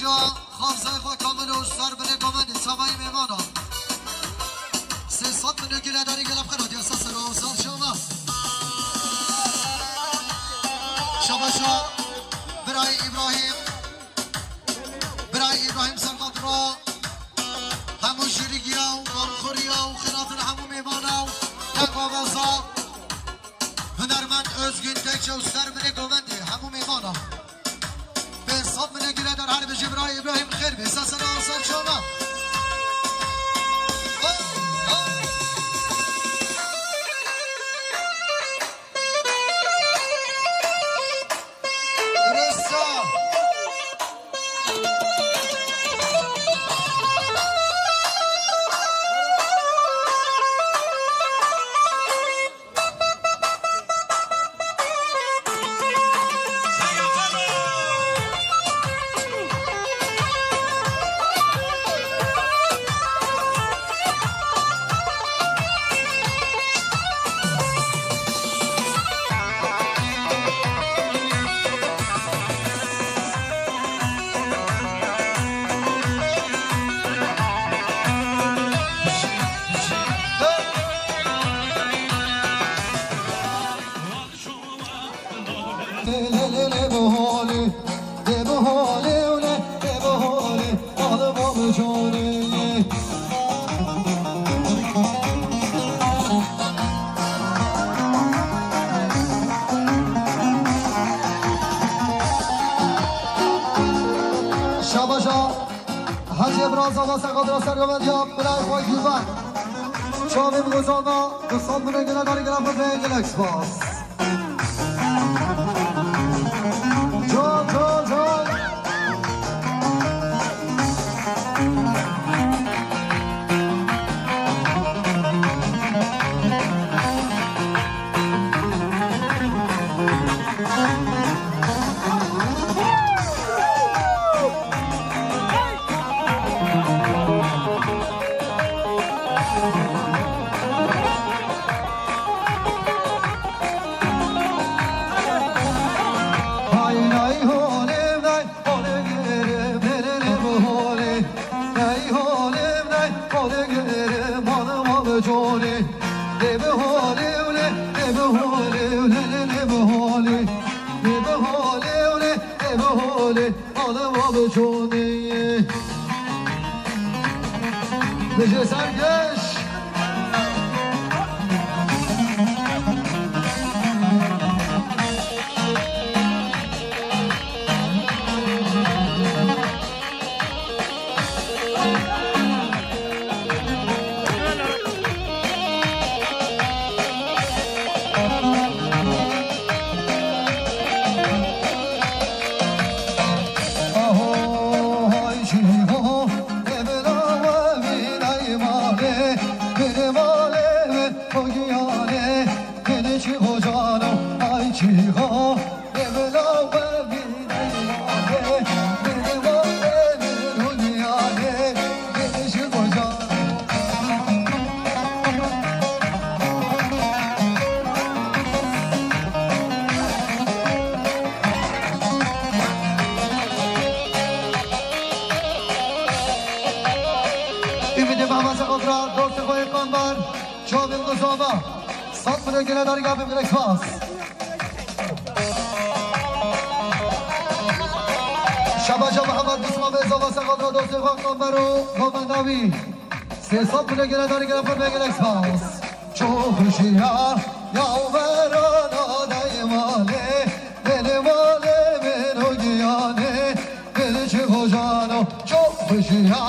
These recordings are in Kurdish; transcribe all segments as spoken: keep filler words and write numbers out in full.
Xalzayê xwe kamil û ser binê govendê çavayî mêvanan. Sê sed milyon gire darî gelek qiratiya ser ser û ser şama. Şabaşa birayê Îbrahîm. Birayê Îbrahîm Serhat ra hemû jîrigiya û komxuriya û xiratina hemû mêvana û tengavaza hunermend Özgün Tekçe û ser binê govendê hemû mêvana. Pênc sed milyon gire der her bijî birayê Îbrahîm xêr bê. Sesena ser şama. Şabaşa Hacê Biraza Vasa Kadra Sergovendiya Bilay Xwegîvan. Çavê Bigozana, du sed milyon gele darî gele xwe gelek spas. Can, can, can. Bije serkeş. Ümidê Mehmet Sekadra, dostê xwe yê Kamber, çavên Muzava. Sed milyon gele darî gavê gelek spas. Şabaşa Mihemed Bisma Bey Zava Sekadra, dostê xwe Kamber û govenda wî. Sê sed milyon gele darî gele xwe gelek spas. Çok hoşiya yaverana daymale, benim alemin o giyane, beni çıkacağına çok hoşiya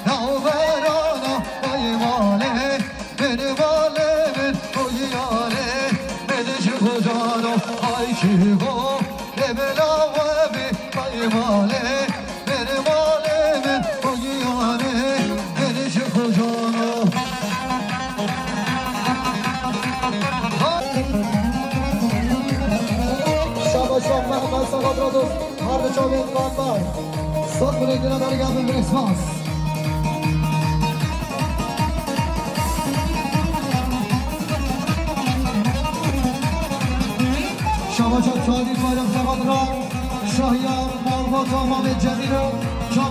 yaverana daymale, benim alemin o giyane, beni çıkacağına ay çıko, ne bela ve bir daymale, benim alemin o giyane, beni çıkacağına. Şabaş, şabaş, Mehmet Sakat Rados, Harbi Çavên Kantar. Sat bile gelen harika bir resmans. Şabaş, Çavên Bayram Sakat Ra, Şahyar, Malbata, Mamed Cemilo, Çavên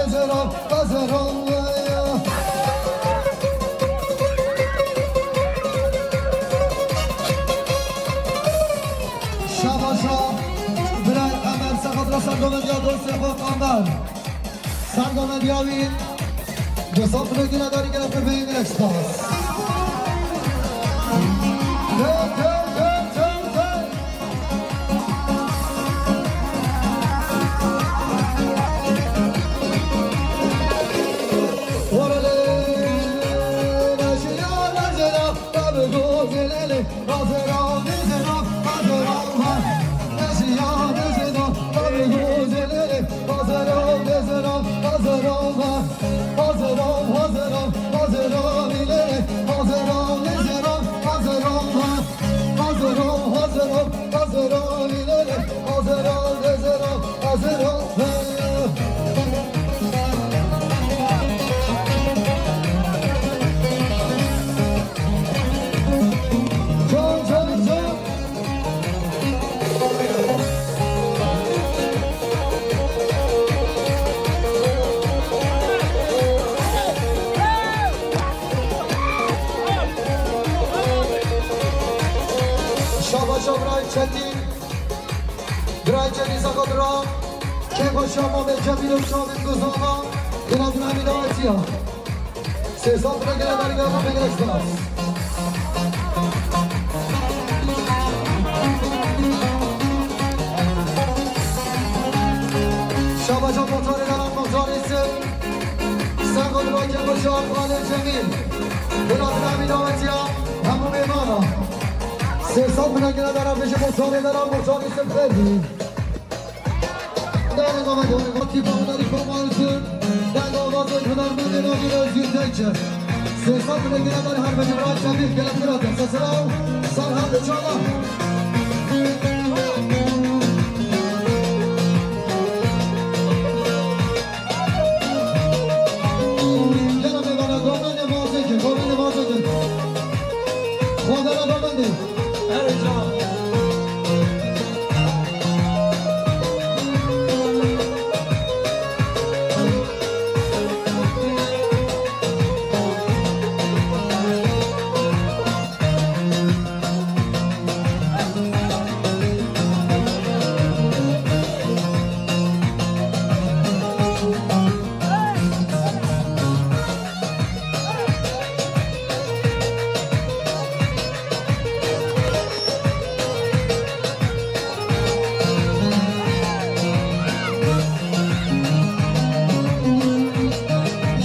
Şabaşa, birayê Qemer, seqet re sergovediya dostê xwe Qemer. Sergovediya wî, dostan, piro gire darî gire xwe bêyî, gelek spas. Gel, gel, gel, gel, gel. Şaba Şabray Çetin. Birayê Cenîza Xwe bira, kêfa şama be Cemîl û çavên guzana, gina guna mî dawetiya. Sê sal bira gina darî gina bira gina spas. Şabaca motorê gana motorê se. Sergo dibake Birca Xalê Cemîl. Bila bila mî dawetiya hemû mêmana. Sê sal bira gina dara bêje motorê dara motorê se ferdî. Dara gava dore vaki bağları komarsın. Dara gava zor kadar mı dena bir özgür teçe. Sê sal bira gina dara her bêje Birca Cemîl. Gel bir adım. Sesine al. Serhat Çağlar. Gel be bana, govende mazeke, govende mazeke. Xwedana govende.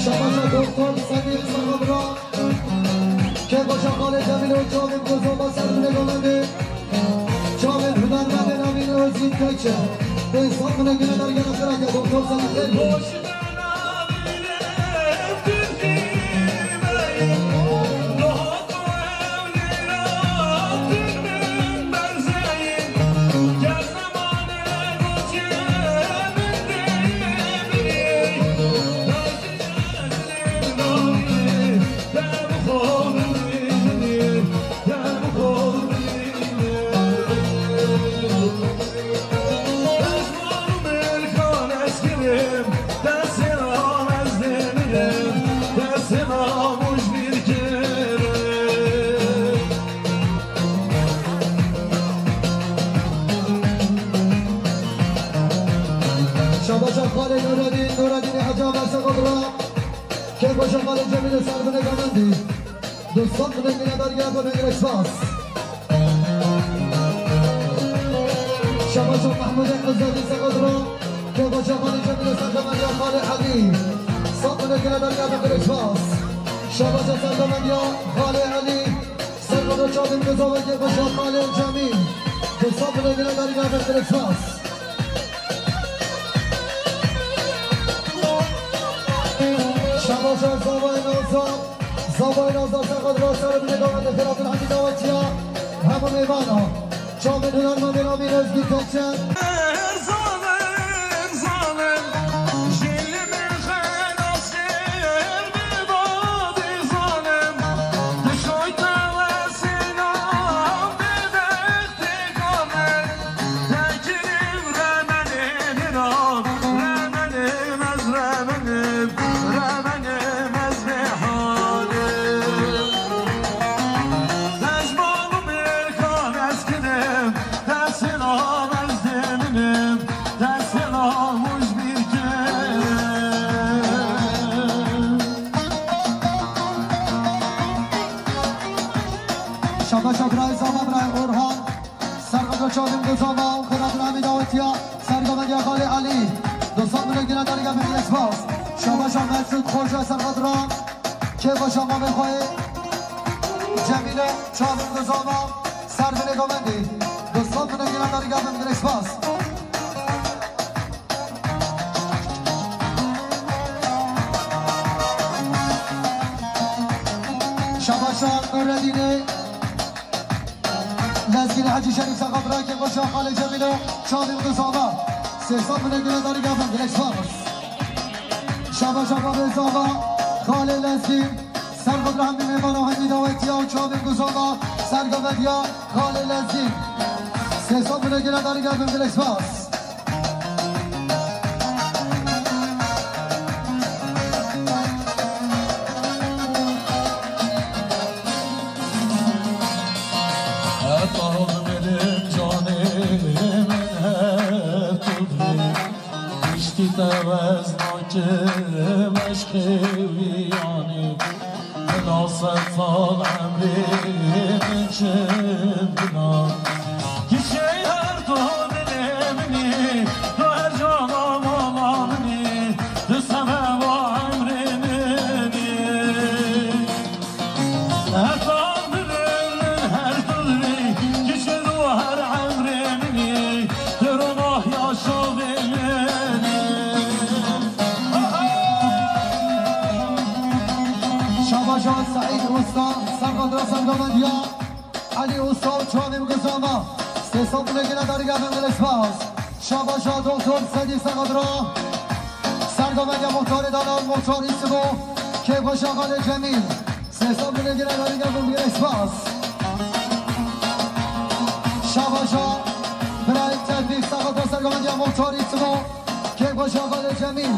Şabaşa doktor Semîr Sahab ra. Kêfa Şaxalê Cemîl û çavên Kosova ser bine govendê. Çavên hunermendên Emîn Özgün Teçe. Pênc sed bine gine dergera xira ke doktor Semîr Erbil. Şabaşa Xalê Nuredîn, Nuredînê Hecî Amer Sexadra. Kêfxweşa Xalê Cemîlê Serbinê Gamendî. Dostan binêkine dergeh binêkine spas. Şabaşa Mehmûdê Qizadî Sexadra. Kêfxweşa Xalê Cemîlê Serdemendiya Xalê Elî. Sat binêkine dergeh binêkine spas. Şabaşa Serdemendiya Xalê Elî. Serkada çavên dizava kêfxweşa Xalê Cemîl. Dostan binêkine dergeh binêkine spas. Şabaşa zavayê Nazar, zavayê Nazar Sexadra Serbinê Gamendî, xêratin hemî dawetiya hemû mêvana. Çavên hunermendê Ramî Rezgî Keçe. Zalim, zalim, jî li min xelas kir, bi dadî zalim, dişoy tewesîna, bi bextê kamil. Tekirim remenê dira, remenê mez remenim, remenê mez bê halim. Dejmal û mirkan ez kirim, destê nav ez diminim, destê nav muj bîr kirim. Şabaşa birayê Zava, birayê Orhan. Serqada çavên dizava û xêratin hemî dawetiya Serdemendiya Xalê Elî. Dostan binêkine dergeh binêkine spas. Şabaşa Mesûd Xoca Serqadra. Kêfxweşa mamê xwe yê Cemîlê çavên dizava Serbinê Gamendî. Dostan binêkine dergeh binêkine spas. Şabaşa Nuredînê. Lezgîn Hecî Şerîf Sexadra, kêfxweşa Xalê Cemîlo, çavên dizava. Sê sed binêkine dergeh binêkine spas. Şabaşa babê zava, Xalê Lezgîn. Serxadra hemî mêvana hemî dawetiya û çavên dizava. Serdemendiya Xalê Lezgîn. Sê sed binêkine dergeh binêkine spas. Heta mirim canê min her tu divî, piştî te wez nakim eşqê wî yanî. Bila sed sal emrê min çend bina. Kişey her tu dilê min î, tu her cana mala min î, tu sebeba emrê min î. Heta mirim min her tu divî, kişey tu her emrê min î, tu ronahya şavê min î. Şabaşa Seîd Usta, Serqadra Serdemendiya, Elî Usta û çavên dizava. Sê sed binêkine dergeh binêkine spas. Şabaşa Doktor Sedî Serqadra, Serdemendiya Muxtarê Dalan, Muxtar Îsimo, kêfxweşa Xalê Cemîl. Sê sed binêkine dergeh binêkine spas. Şabaşa birayê Tevfîq Serqadra, Serdemendiya Muxtar Îsimo, kêfxweşa Xalê Cemîl.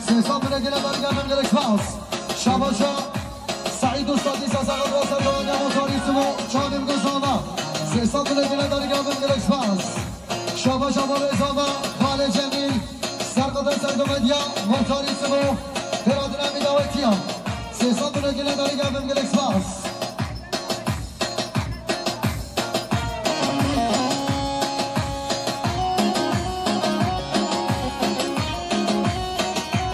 Sê sed binêkine dergeh binêkine spas. Şabaşa Seîd Usta dîsa Serqadra, Serdemendiya Muxtar Îsimo, çavên dizava. Sê sed binêkine dergeh binêkine spas. Şabaşa babê zava, Xalê Cemîl, Serqada Serdemendiya Muxtar Îsimo, xêratin hemî dawetiya. Sê sed binêkine dergeh binêkine spas.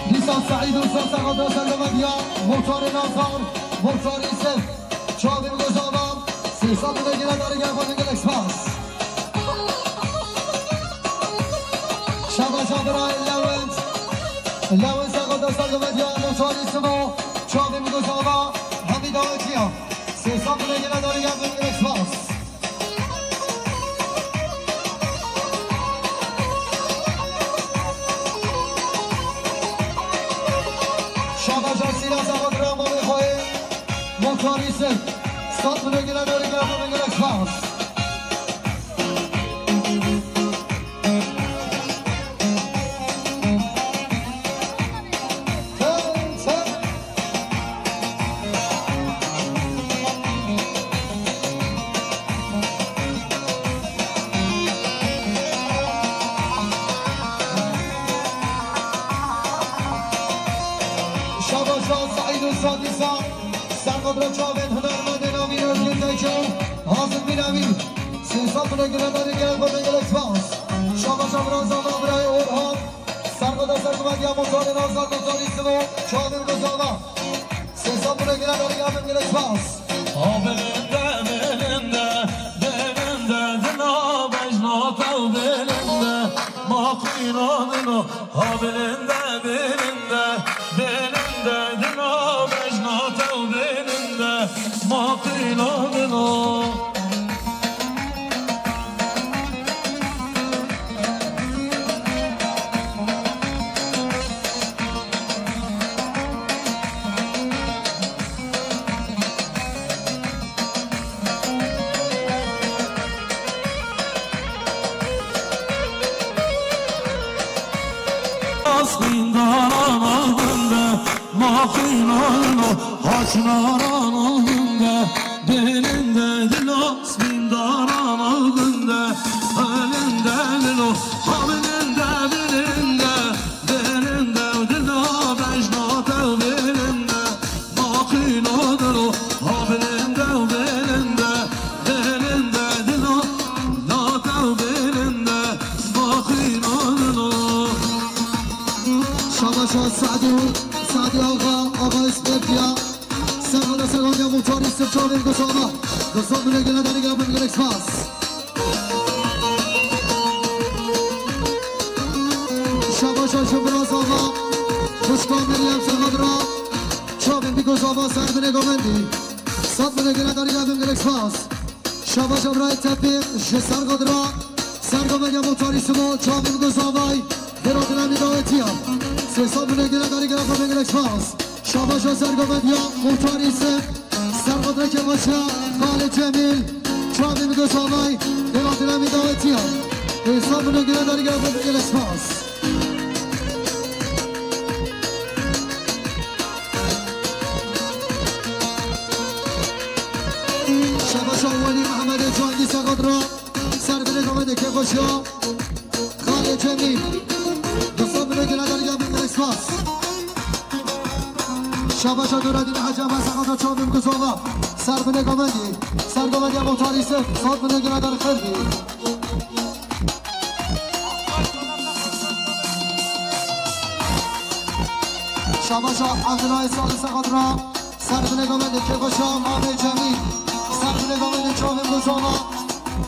Dîsa Seîd Usta Serqada Serdemendiya Muxtarê Nazar, Muxtar Îsif, çavên dizava. Sê sed binêkine dergeh binêkine spas. Şabaşa birayê Lewent. Lewent Serqada Serdemendiya Muxtar Îsimo, çavên dizava. Hemî dawetiya. Sê sed binêkine dergeh binêkine spas. Şabaşa Sîra Serqadra mamê xwe yê. Muxtar Îsif, sed binêkine dergeh binêkine spas. Saîd û Sadîsa, serqadra çavên hunermendên Amîn Özgün Tekin, Hazim Bînevî, sê sed bine girêdarî gelek xwe gelek spas. Şabaşa bira zava birayê Orhan, serqadra serguvendiya muxtarên Azad Muxtarî Simo, çavên Gozava, sê sed bine girêdarî gelek xwe gelek spas. A bilinde, bilinde, bilinde, dila bejna tew bilinde, ma qîna dilo. Ha bilinde, bilinde, bilinde, dila bejna tew bilinde, ma qîna dilo. Asmîndaran al gunda, maqînan o, haçnaran al gunda, dilinde dilo, asmîndaran al gunda, elinde dilo, hamilinde dilinde, dilinde dilo, bejna tev dilinde. Maqîna dilo, ha bilinde û bilinde, bilinde dilo, nate û bilinde, maqîna dilo. Şabaşa Sadî û Sadî Axa, Axa Îsmetîya. Serhada serhada muhtarî sirçavên Gozava. Gozava bile gele derî gele bin gelek spas. Şabaşa ji bira zava, xwişka Meryem Serhadra, çavên bî Gozava ser binê govendî. Sed binê girêdarî gavin gelek spas. Şabaşa birayê Tepî ji Serhadra, ser govendî ya muhtarî Simo, çavên Gozavay, vira dinamî dawetiya. Sê sed binê girêdarî gavin gelek spas. Şabaşa ser govendî ya muhtarî Simo. Serqadrekê baş e, Xalê Cemîl, çavê min Gozavay, dêva dira min dawetiya. Êsa min û girêdarî gelek spas. Şabaşa Welî Mehemedê Cangî Serqadra. Ser binê govendê kêfxweşiya Xalê Cemîl. Di sed binê girêdarî ya min gelek spas. Şabaşa Nureddin Hecî Ahmed Sexata çavê min Gozava. Ser binê govendî. Ser govendiya muhtarî Sif. Sed binê girêdarî xêr bî. Şabaşa Abdullah Salih Sexatra. Ser binê govendê kêfxweşa Mamê Cemîl. Ser binê govendê çavê Gozava.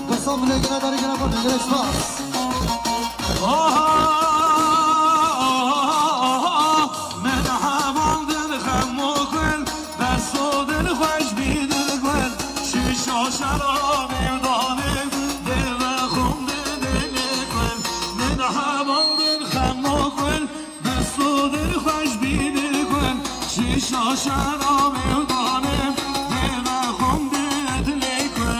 Di sed binê girêdarî gire xwe bigire spas. Aha, aha, aha, aha. Min heval din xem û xwil, bes û dil xweş bî dil xwil. Şîşa şerabê danê, dê vexwim dê dilê xwil. Min heval din xem û xwil, Dest û dil xweş bî dil xwe, şîşa şerabê û danê, dê vexwim dê dilê xwe.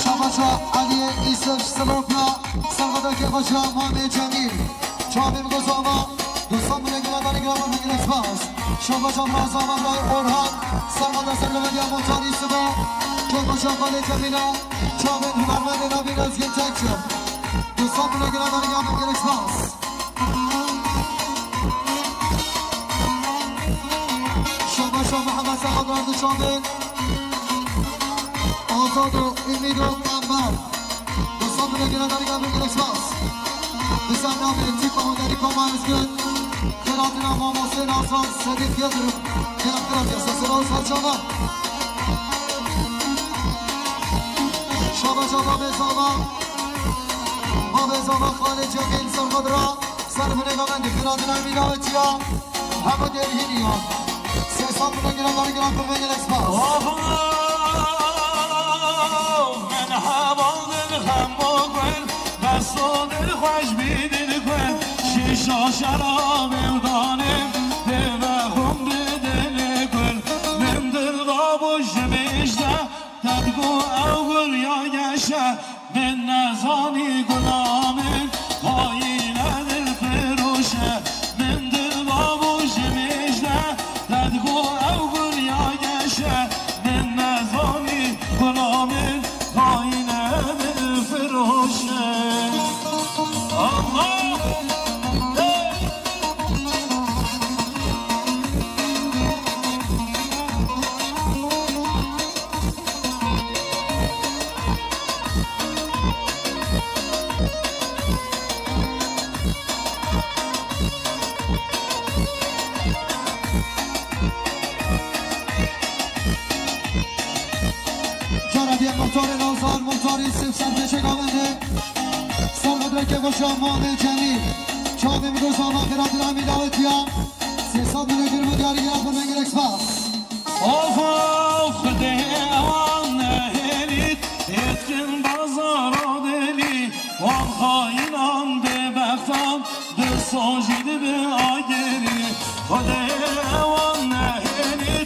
Şabaşa Eliyê Îsif Silopya, serhada kêfxweşiya Mamê Cemîl. Çavê min Gozava, dostan min ê girêdarî girêdarî spas. Şabaşa Murazava Orhan, serhada sergovendiya Muhtarî Sibe, kêfxweşiya Xalê Cemîla, çavên hunermendê navîn Ezgin Tekçi. Dostan min ê girêdarî girêdarî spas. Şabaşa Mihemed Sehadar di çavên Azad û Umîd û Enver. Dostan min ê girêdarî girêdarî spas. Bi ser navê Tîpa Hunderî Koma Ezgin. Xêratina mamostê Nazan Sedîq Yildirim. Xêratina piyasa sera û serçava. Şabaşa Babê Zava. Babê Zava Xalê Cemîl Serhadra. Ser binê govendî xêratina wî dawetiya. Hemû dêrhîniya. Sê sed bine girêdarî girêdarî xwe bigire spas. Oho! Min heval din xem û xwil, bes û dil xweş bî dil xwe. Şîşa şerabê û danê, dê vexwim dê dilê xwil. Min dil dabû ji mêj de, te digo ew gul ya geş e. Min nezanî gula min, xayîne dilfiroş e. Min dil dabû ji mêj de, te digo ew gul ya geş e. Min nezanî gula min, xayîne dilfiroş e. Allah! Hey! Sifsar Beşek Avende, Serhat Reke Başa Muhammed Cemil, Çavim Gozama Kıratına Milawetiya, Sesat Münegir Mudyari Yapın Mengel Expas. Of, of, dewan neherit, etkin bazara deli, wan xainan bebextan, Di sojî dibe agerî, Xwedê wan nehêlî,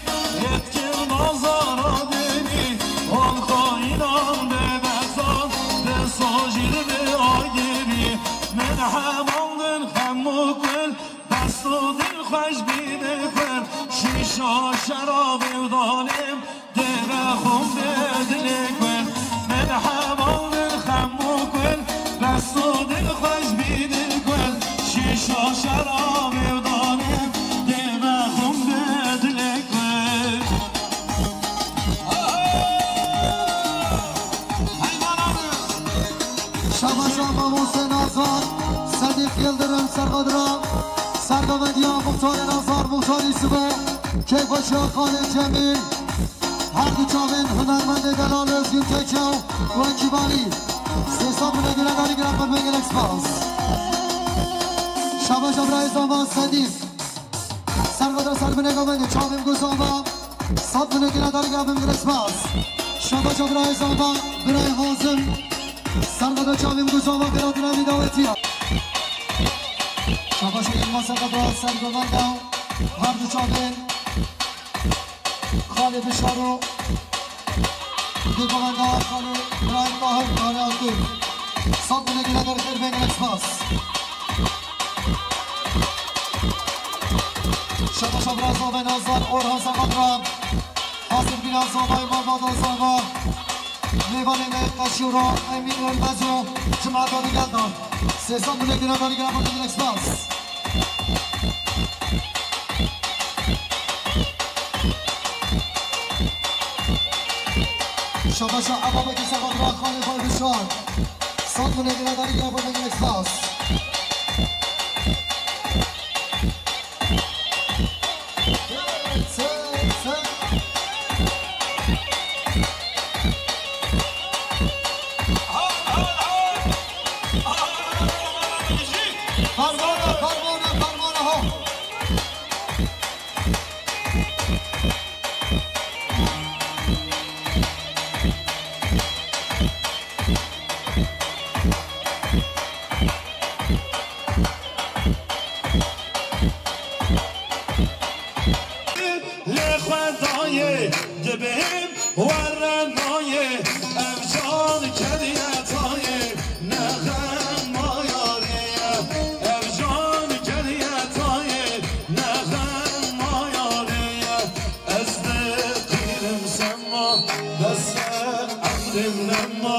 yetkin bazara denî, wan xainan bebextan, di sojî dibe agerî. Min hemandin xem û kul, dest û dil xweş bî di kul, şîşa şerabê û dalê Dêve xum bi dilê kul, min heval dil xem û kul, dest û dil xweş bî dil kul, şîşa şerabê û danê, dêve xum bi dilê kul. Şabaşa Mamoste Nazar, Sedîq Yildirim Serqadra, Serdavendiya Muxtarê Nazar, Muxtarî Sibo, Kêfbaşiya Xalê Cemîl, Her du çavên hunermendê delal Özgün Teçew û ekîbanî. Sê sed binê giredarî giran bin gelek spas. Şabaşa birayê zava Sedîq. Servada ser binê gavendê çavên ku zava. Sed binê giredarî giran bin gelek spas. Şabaşa birayê zava birayê Hazim. Servada çavên ku zava giran dinamî dawetiya. Şabaşa Yilmaz Servada ser gavenda. Her du çavên. Xalê Bişaro, Dêgovenda Xalê Birayê Tahir, Xalê Akif. Sed binê giredarî xêr bên gelek spas. Şabaşa Bira Zava Nazar, Orhan Serqadra, Hazir Bira Zava, Mehmet Zava, Mêvanê me Qaşîro, Emîn Ölmez û cemaeta digel de. Sê sed binê giredarî giran bin gelek spas. Şabaşa Ebabekî Sexat Raxanê Xalê Bişar. Sed binê giredarî giran bin gelek spas. Fermana, fermana, fermana, ho. Lê xwe dayê dibêm were nayê, ev can kediye tayê, ne xem mayarê ye. Ev can kediye tayê, ne xem mayarê ye. Ez diqînim sema, bes e emrim nema,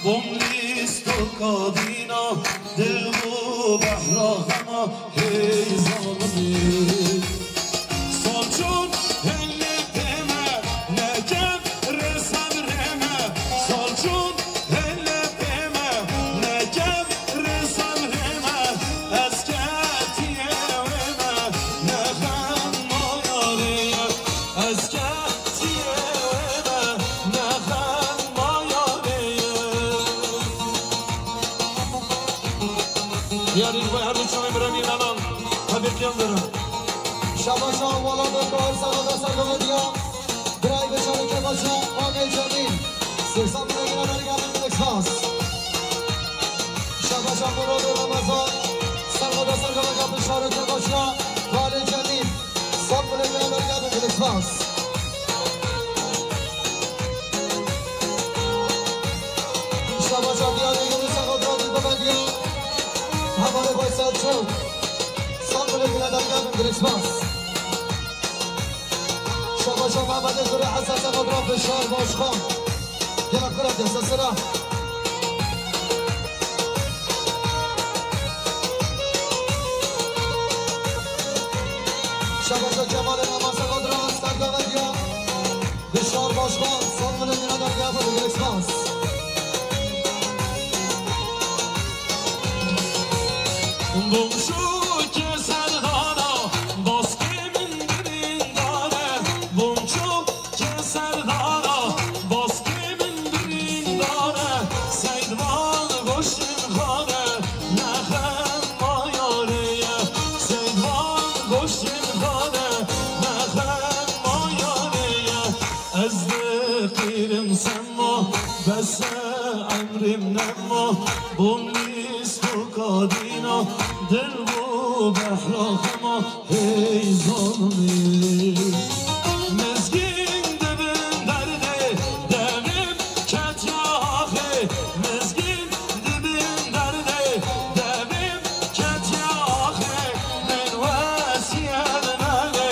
bom lîsto kadîna, dil bû behra xema, hey zalimî. Salçon hele pê me, nekem rê sevrê me, salçon hele pê me, nekem rê sevrê me, ez ketiyê wê me, ne xem mayarê ye. Ez ketiyê wê me, ne xem mayarê ye. Diyarî li we her du çavên biremî menan. Tebî qiyam dirim. Şabaşa Wala bin Bahar Saxada Sergavediya. Birayê Beşarê Kebaşa, Amê Cemîl. Sê sed binê giran erî gelin bin spas. Şabaşa Murat Ramazan. Sergada Sergada Beşarê Kebaşa, Amê Cemîl. Sed binê giran erî gelin bin spas. Şabaşa Diyarê Yunus Saxada Sergavediya. Hevalê Baysal Çew. Sed binê giran erî gelin bin spas. Şabaşa Mehmetê Kurê Hesen Sexat Rafê Şar Başkan. Gela Kurê Hesen Sera. Şabaşa Cemalê Mehmet Sexat Rafê Serdar Medya. Bişar Başkan, sed binê giran erî gelin bin spas. Bomçûkê serdana, baskê min birîndar e. Bomçûkê serdana, baskê min birîndar e. Hema bûm nîst û kadîna, dil bû behra xema, hey zilmî. Mizgîn dibin derdê, demim ketiya axê. Mizgîn dibin derdê, demim ketiya axê. Min wesiyet nebe,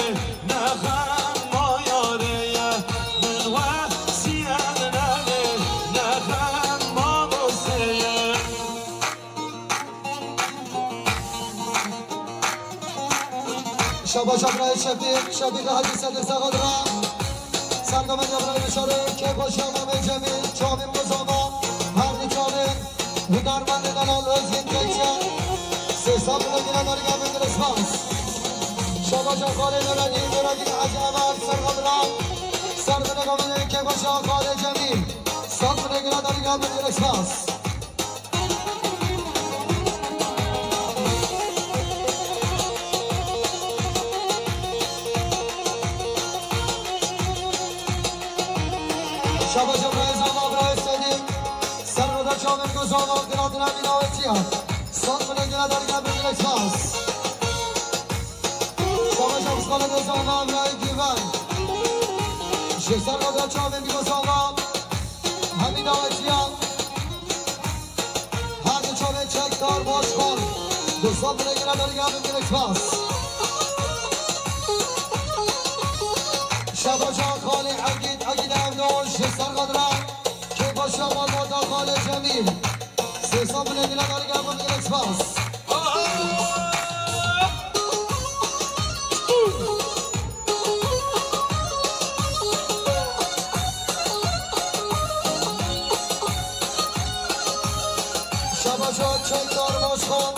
ne xem ma yarê ye. Min wesiyet nebe, ne xem ma dostê ye. Şabaş Abrayê Şefîq, Şefîq Hacî Sedir Sexadra. Sergamê Abrayê Şarê, Kêpaşa Mamê Cemîl, çavên Muzama, her du çavên, hunermendê delal Özgün Tekçe. Sê sed bile gire darî gavên gire spas. Şabaş Xalê Nuredîn, Nuredîn Hacî Emer Sexadra. Ser bile gavên Kêpaşa Xalê Cemîl. Sed bile gire darî gavên gire spas. Şabaş Ebrayê Zama, Ebrayê Sedî. Serveda çavên ku zama, giratine mînawetiya. Sed bile gire darî gavên gire spas. Şabaş Xalê Zama, Ebrayê Dîvan. Ji serveda çavên ku zama, hemî dawetiya. Her du çavên çekdar baş xal. Du sed bile gire darî gavên gire spas. Şabaş Xalê Egîd, Egîd Evdo ji Sexadra. Kêpaşa malbata Xalê Cemîl. Sê sed bile gire darî gavên gire spas. Şabaşa çekdar başkan.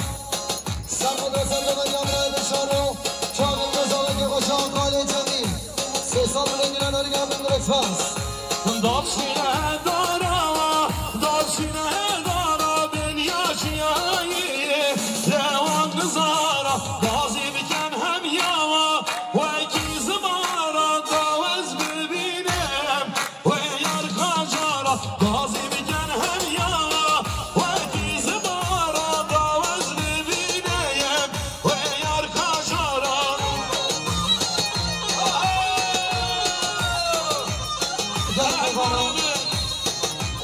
Servoda servoda yamrayê dişaro. Çavên mezavekê xweşa Xalê Cemîl. Sê sed bile gire darî gavên gire spas. Davşîne dara, davşîne dara, ben yaşayayım. Dewan nizara, gazî biken hem yawa. Wekî zimara dawez bibînim. Wê yar xajara, gazî biken hem yawa. Wekî zimara dawez bibînim. Wê yar xajara. Gel Adana.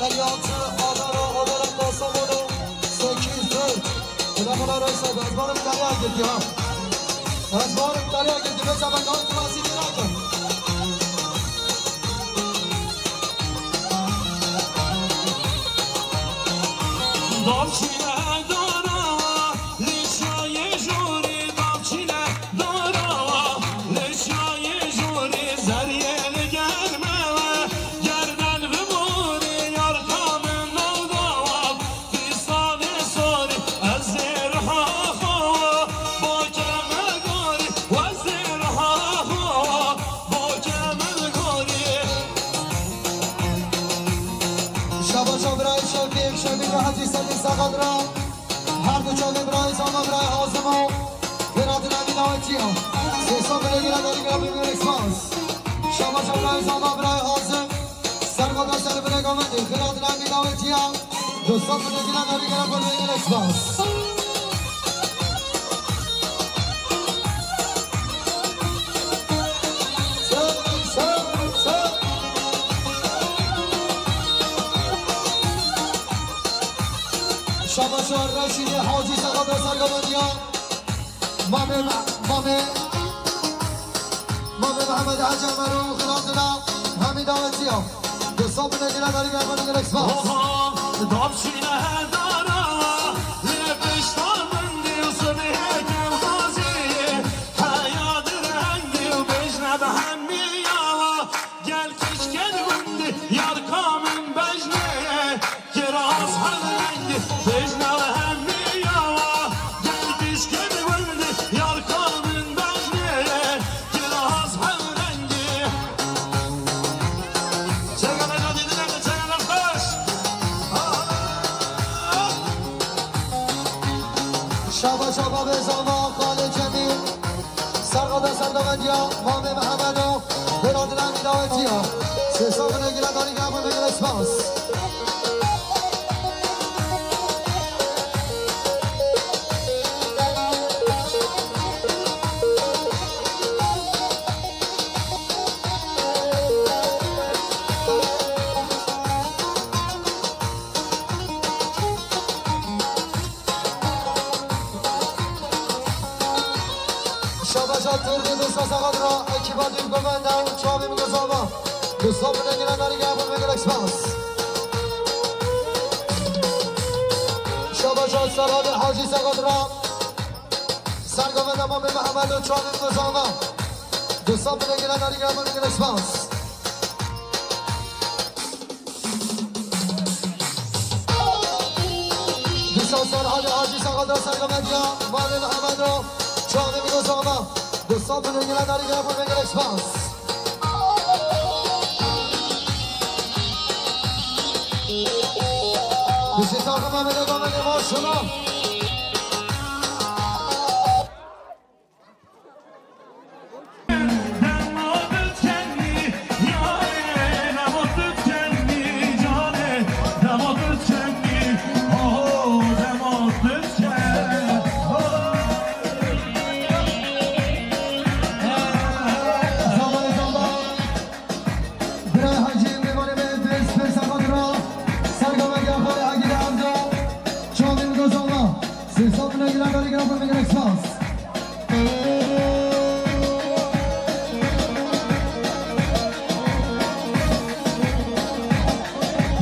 Elli altı Adana, Adana Kastamonu, sekiz dört. Buna buna Reysa, ez barım derya girdi ha. Ez barım derya girdi, mesela ben altı nasıl bir adam. Davşine dara, lişayê jorê davşine dara, lişayê jorê zeriyê li germe, gerden vimorê yar kamil navdawa. Fistanê sorî ez zêr haxo, bo kemil gorî, ez zêr haxo, bo kemil gorî. Şabaşa birayê Şefîq, Şefîq Hacî Sedî Sexadra. Her du çavê birayê Zama, birayê Hazim û Fêratina Mînawetiya. Sê sed bile gire darî gire bibêre spas. Şabaşa birayê Zama, birayê Hazim. Servada ser bile gamedê, Fêratina Mînawetiya. Du sed bile gire darî gire bibêre spas. Şabaşa Reşîdê Hacî Sexadra sergamediya. Mamê, mamê, mamê Mehmed Hacî Emer û Xiratina hemî dawetiya. Du sed bile gire darî gire bibêre spas. Oha, davşîne dara, lê pişta min dî sibê kewazî. Heya direngî û bêjne bi hemî yawa. Gel kişkên gundî, yar kamîn bejnê. Kiraz hevlengî, bêjne hemî yawa. Gel kişkên gundî, yar kamîn bejnê. Kiraz hevlengî. Çegeler hadi dinle, çegeler koş. Şaba şaba bezama Xalê Cemîl. Sergada serdametiya Mamê Mihemedo. Bêradina mîdawetiya. Sê sed bile gire darî gire bibêre spas. Şabaşa Tirkî dosta Seqadra, ekiba Dîv Govenda û çavê min Gozava. Dosta min Engîna Darî Gavin min gelek spas. Şabaşa Serhabê Hacî Seqadra. Sergovenda Mamê Mihemed û çavê min Gozava. Dosta min Engîna Darî Gavin min gelek spas. Dîsa Serhabê Hacî Seqadra Sergovediya, Mamê Mihemed û çavê min Gozava. Dosta min Engîna Darî Gavin min gelek spas. Dişî takım Mehmet Ega Mehmet maşallah. Birayê Hacî, mêvanê me, pês, pêsa xwe dira. Serga me ya xalê Egîdê Evdo. Çavên Gozova. Sê sed bin Egîdê Evdo, gelek spas.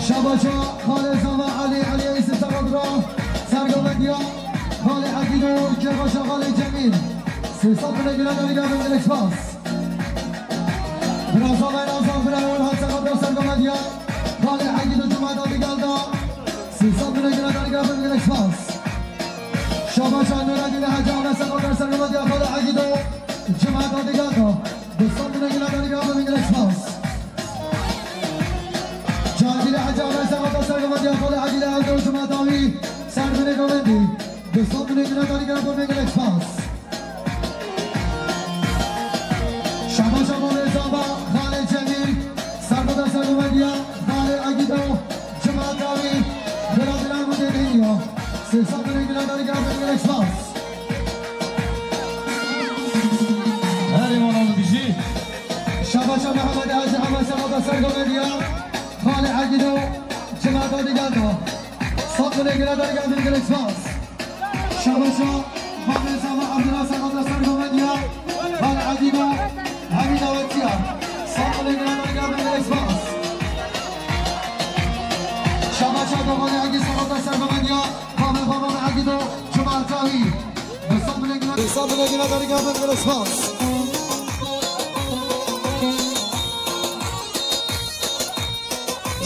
Şabaşa xalê Zava Elî, Elî Îsî Seqadra. Serga me ya xalê Egîdo, Kêbaşa xalê Cemîl. Sê sed bin Egîdê Evdo, gelek spas. Bira Zava Elî Azam, bira Ewel Hacî Seqadra Serga me ya. Xalê Egîdo Cuma da digal da. Sê sed bin Egîdê Evdo, gelek spas. Şabaşa Nureddin Hacı Ahmet Seqadra Serga me ya, xalê Egîdo Cuma da digal da. Dostlar, buna göre beni bir abone gerek spas. Cahil Hacı Ahmet Seqadra Serga me ya, xalê Egîdo Cuma dawi. Serbine Govendi. Dostlar, buna göre beni bir abone gerek spas. Şabaşa Mamê Zava, xalê Cemîl. Serbada Serga me ya, xalê Egîdo. Cuma dawi, biraderan Mudênî ya. Sê sed bin Engîna Darî Gavin gelek spas. Herî manalı bijî. Şabaşa Mehemedê Hacî Hemed Seqadra Serga me ya. Xalê Egîdo, Cuma dawi gelda. Sed bin Engîna Darî Gavin gelek spas. Şabaşa Mamê Zava Abdullah Seqadra Serga me ya. Xalê Egîdo, Hemî dawetiya. Sed bin Engîna Darî Gavin gelek spas. Şabaşa Doxanê Egîd Seqadra Serga me ya. Mamê xwe Mamê Egîdo Cuma Tawî. Sed bin Engîna, sed bin Engîna Darî Gavin gelek spas.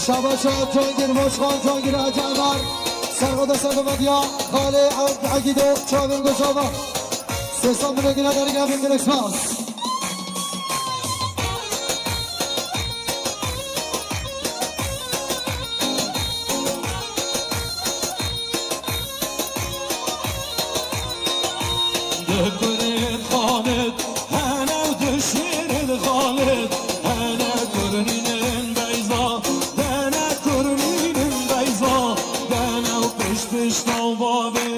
Şabaşa Cangir Başkan, Cangir Hacı Emer. Sergoda Sergo Medya, Xalê Egîdo, Çavên Gojava. Sê sed bin Engîna Darî Gavin gelek spas. Di kurên Xalid, hene û di şêrên Xalid, hene kurnînin beyza, dene kurnînin beyza, dene û pişt pişt û bavê,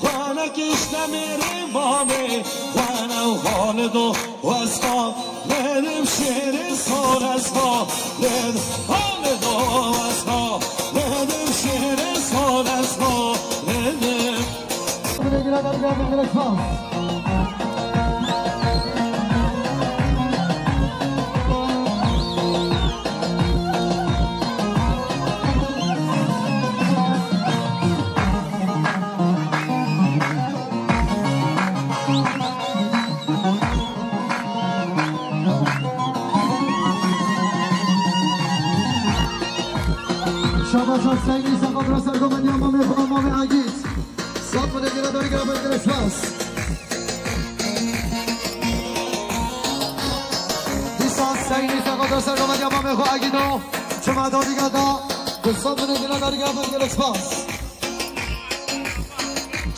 xwe nekişte mêrê bavê, xwe ne û Xalid û wesqa, ledim şêrê sor esqa, led Xalid û wesqa, ledim şêrê sor esqa, ledim. Şabaşa Seydî Seqadra Sergo Medya, Mamê Xwe, Mamê Egîd. Sed bin Engîna Darî Gavin gelek spas. Dîsa Seydî Seqadra Sergo Medya, Mamê Xwe Egîdo. Çima Darî Gavin da. Sed bin Engîna Darî Gavin gelek spas.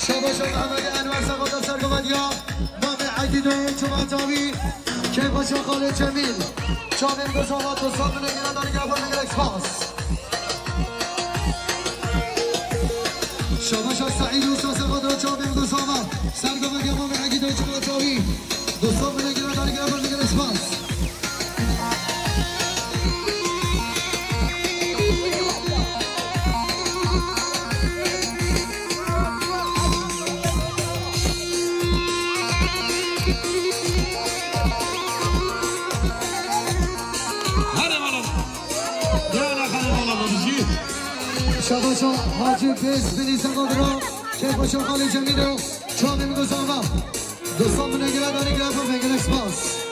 Şabaşa Mehemedê Enwer Seqadra Sergo Medya, Mamê Egîdo, Çima Tawî. Kêpaşa Xalê Cemîl. Çavên Gojava, sed bin Engîna Darî Gavin gelek spas. Şabaşa Seîd Usta Seqadra, Çavên Gojava. Sergo Medya, Mamê Egîdo, Çima Tawî. Dostlar, bile girer, dar girer, bile girer, spas. Şabaşa Hacı Bez beni sen kaldıra. Keyfa şakalî Cemîlo. Çavê min gozan va. Dostan min gire danî gire xwe vengine spas.